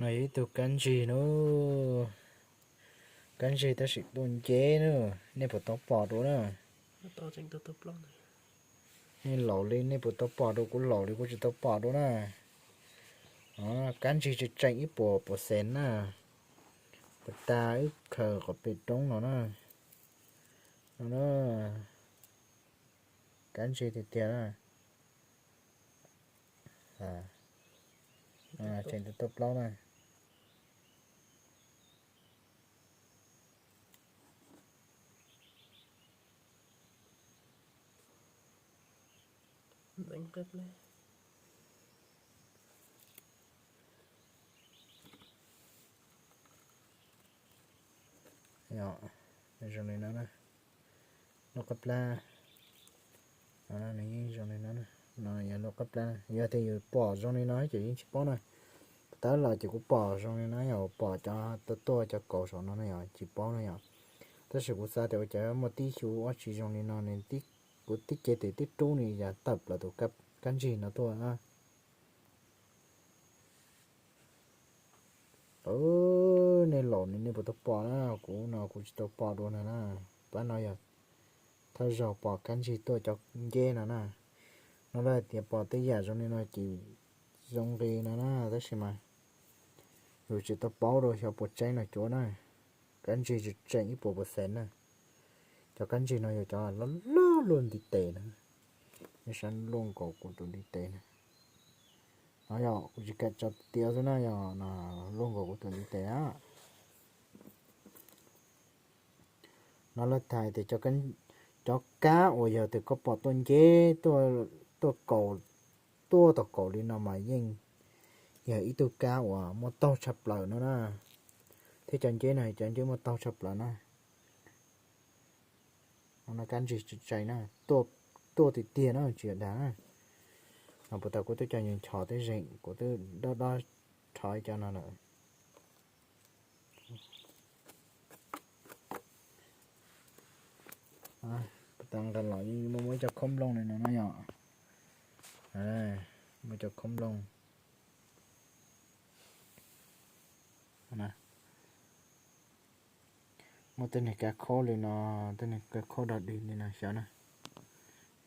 Yog ib tug kab ntsig na, kab ntsig tab sis tuaj nceb na, nej puas tau pom dua na? Nej laus li nej puas tau pom dua, kuv laus li kuv tsis tau pom dua na. Kab ntsig tseem tseem ib puas percent na, puas tas wb khaws qhov pem roob no na. No na, kab ntsig tiag tiag na. Tseem tuaj plaub na. Zoo li no, lub qab plab. Nws yeej zoo li no, no yog lub qab plab. Yog tias yus pom zoo li no ces yeej tsis paub na. Tab los ces kuv pom zoo li no, yog pom cov tuaj tuaj cov kaus saum no na yog tsis paub na yom. Tab sis kuv xav tias ua cas muaj tib xyuv ua tsis zoo li no, kuv tib ce tes tib rub nws ya tawm plaws tus kab ntsig no tuaj na. Nej laus ni nej puas tau pom na, kuv no kuv tsis tau pom dua na na. Pab no yog thawj zaug pom kab ntsig tuaj cov nceb no na. No lawv hais tias pom tej yam zoo li no ces zoo nqi no na, tab sis mas yus tsis tau paub dua xyov puas tseeb los cuav na. Kab ntsig tseem tseem ib puas percent na. Cov kab ntsig no yog cov loj loj luaj ntiv tes na, nej saib luaj nkaus kuv tus ntiv tes na. No yog kuv tsis kam tso tiav xwb na, yog no luaj nkaus kuv tus ntiv tes na. No lawv hais tias cov kab uas yog tias koj pom tuaj nceb, tuaj kaus, tuaj tom kaus li no mas yeej yog ib tug kab uas muaj taug tshaj plaws no na. Thiab cov nceb no cov nceb muaj taug tshaj plaws na. No kab ntsig tseem tseem na, tuaj tiag tiag na tsis yog dag na. No puas tas kuv twb cov nchos twb zeem, kuv twb dob dob rho cov no lawm. Puas tas nqa los yeej muaj muaj ib co khaub nplooj li no na yom. Muaj co khaub nplooj. Muaj tej niag kav khaub li no, tej niag kav khaub dog dig li no xyov na.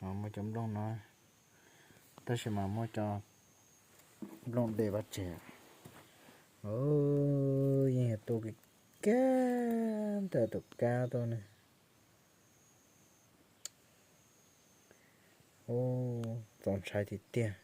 No muaj cov nplooj no, tab sis mas muaj cov nplooj de vaj tseg. Yeej yog tuaj kiag ntawm tus kab tuaj ne. Txaus ntshai tiag tiag.